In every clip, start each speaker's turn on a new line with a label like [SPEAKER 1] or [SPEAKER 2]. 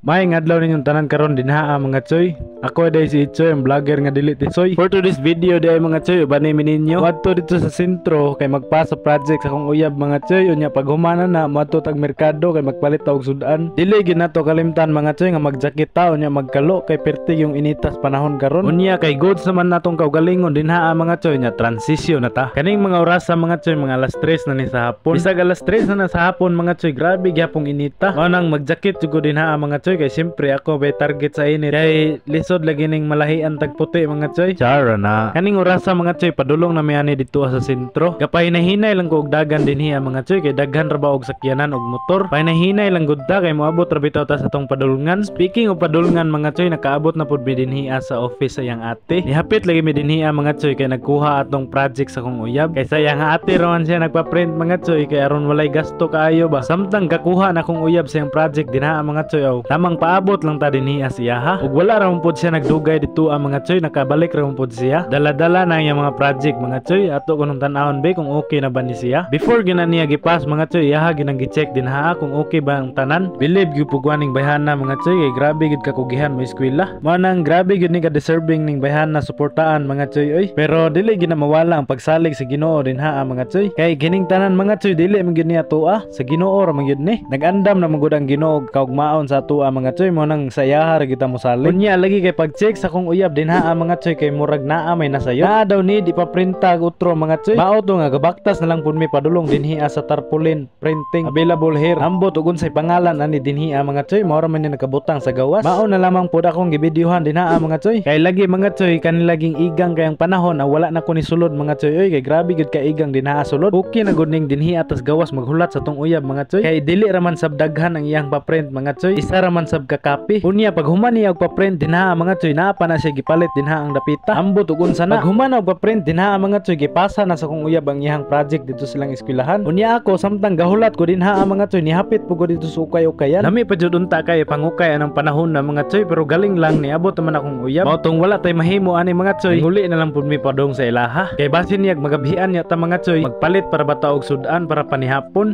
[SPEAKER 1] Maayong adlaw ninyong tanan karon dinha, mga choy. Ako diay si Ichoy, ang vlogger nga dili tisoy. For today's video diay, mga choy, uban mi ninyo. Moadto didto sa sentro kay magpasa project sa akong uyab, mga choy. Unya pag humana na, moadto tag merkado kay magpalit ta og sudan. Dili gyud nato kalimtan, mga choy, nga magjacket ta unya magkalo kay perti yung initas panahon karon. Unya kay goods naman natong kaugalingon dinha, mga choy, nya transition na ta. Kaning mga orasa, mga choy, mga alas 3 na ni sa hapon. Bisag alas 3 na sa hapon, mga choy, grabe gyapong inita. Mao nang magjacket jud ko dinha, mga choy, kay siyempre ako bay target sa init. Kay lisod lagi ning malahian tag puti, mga choy. Chara na. Kaning orasa, mga choy, padulong na mi ani didto sa sentro. Gapahinahinay lang ko og dagan dinhi, mga choy, kay daghan ra ba og sakyanan og motor. Pahinahinay lang gud ta kay moabot ra bitaw ta sa tong padulngan. Speaking of padulngan, mga choy, nakaabot na pud mi dinhi sa office sa iyang ate. Nihapit lagi mi dinhi, mga choy, kay nagkuha atong project sa akong uyab. Kay sa iyang ate ra man siya nagpa-print, mga choy, kay aron walay gasto kaayo ba. Samtang gakuha na akong uyab sa iyang project dinha, mga choy, aw tamang paabot lang ta dinhi siya ha. Ug wala ra man pud siya nagdugay didto, mga choy, nakabalik ra man pud siya. Dala-dala na iyang mga project, mga choy. Ato kunong tan-awon be kung okay na ba ni siya. Before gina niya gipas, mga choy, iyaha ginang gi-check dinha kung okay ba ang tanan. Believe gyud pud ning bayhana, mga choy, kay grabe gyud kakugihan mo eskwela. Mao nang grabe gyud ni ka deserving ning bayhana suportaan, mga choy, oy. Pero dili gyud na mawala ang pagsalig sa Ginoo dinha, mga choy. Kay kining tanan, mga choy, dili man gyud niya atoa, sa Ginoo ra man gyud ni. Nag-andam na man gud ang Ginoo kaugmaon sa atoa, mga choy, mao nang sa iyaha ra kita mosalig. Unya lagi kay pag-check sa akong uyab dinha, mga choy, kay murag naa may nasayod. Naa daw ni di pa printa utro, mga choy. Mao to nga gabaktas na lang pud mi padulong dinhi sa tarpaulin printing available here. Ambot ug unsay pangalan ani dinhi, mga choy, mao ra man ni nakabutang sa gawas. Mao na lamang pud akong gibidyuhan dinha, mga choy. Kay lagi, mga choy, kani laging igang kayang panahon na wala na ko ni sulod, mga choy, oy, kay grabe gyud ka igang dinha sulod. Okay na gud ning dinhi atas gawas maghulat sa tong uyab, mga choy. Kay dili ra man sab daghan ang iyang pa-print, mga choy. Isa ra man sab ka copy. Unya pag human niya og pa-print dinha, mga choy, naa pa na siya gipalit dinha ang dapita. Ambot ug unsa na. Pag human og pa-print dinha, mga choy, gipasa na sa akong uyab ang iyang project didto silang eskwelahan. Unya ako samtang gahulat ko dinha, mga choy, nihapit po ko didto sa ukay-ukayan. Lami pa jud unta kay pangukay anang panahon na, mga choy, pero galing lang niabot naman akong uyab. Mao tong wala tay mahimo ani, mga choy. Nguli na lang pud mi padung sa ilaha. Kay basin niyag magabhian niya ta, mga choy, magpalit para bata og sudan para panihapon.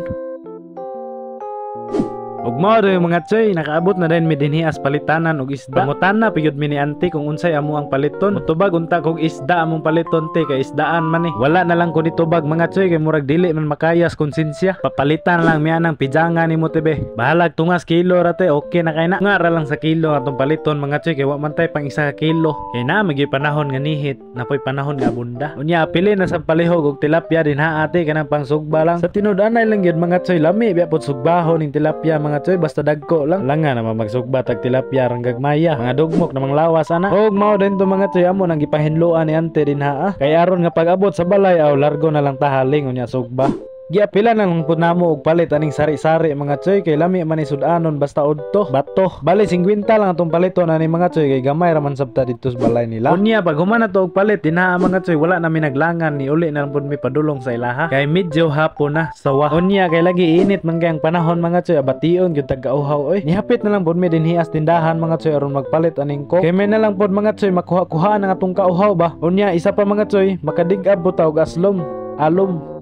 [SPEAKER 1] Ug mao yung mga choy, nakaabot na din mi dinhi as palitanan og isda. Pangutana pa gyud mi ni auntie kung unsay amo ang paliton. Mutubag unta kog isda among paliton, te, kay isdaan man ni. Wala na lang ko nitubag, mga choy, kay murag dili man makayas konsensya. Papalitan lang mi anang pijanga nimo, te be. Bahalag tungas kilo ra, te, okay na kay na. Nga ra lang sa kilo atong paliton, mga choy, kay wa man tay pang isa ka kilo. Kay naa magyud panahon nga nihit, napoy panahon nga abunda. Unya pili na sa palihog og tilapia dinha, ate, kanang pangsugba lang. Sa tinud-anay lang gyud, mga choy, lami biya pud sugbahon ning tilapia, mga choy, basta dagko lang. Langa naman magsugba tag tilapia rang gagmaya. Mga dugmok namang lawas ana. Og mao din to, mga choy, amo nang gipahinloan ni ante dinha ah. Kay aron nga pag-abot sa balay aw largo na lang tahaling unya sugba. Giapila na lang pud namo og palit aning sari-sari, mga choy, kay lami man ni sudanon basta udto. Bato. Bali 50 lang atong paliton ani, mga choy, kay gamay ra man sabta didto sa balay nila. Unya pag human na to og palit dinha, mga choy, wala na mi naglangan, ni uli na lang pud mi padulong sa ilaha. Kay medyo hapon na sawa. Unya kay lagi init man kay ang panahon, mga choy, abation gyud tag kauhaw oy. Nihapit na lang pud mi dinhi as tindahan, mga choy, aron magpalit aning Coke. Kay may na lang pud, mga choy, makuha-kuha ang atong kauhaw ba. Unya isa pa, mga choy, makadigab pud ta og aslom. Alom.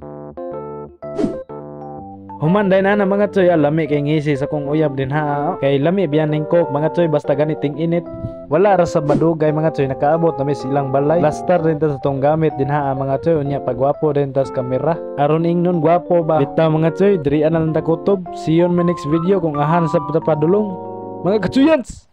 [SPEAKER 1] Human day na mga choy, lami kay ngisi sa kong uyab din ha. Kay lami biyan ning Coke, mga choy, basta ganiting init. Wala ra sa madugay, mga choy, nakaabot na mi sa ilang balay. Lastar din ta sa tong gamit din ha, mga choy, unya pagwapo din tas kamera. Aron ingnon gwapo ba. Bitaw, mga choy, diri na lang ta kutob. See you on my next video kung ahan sa padulong. Mga kachuyans!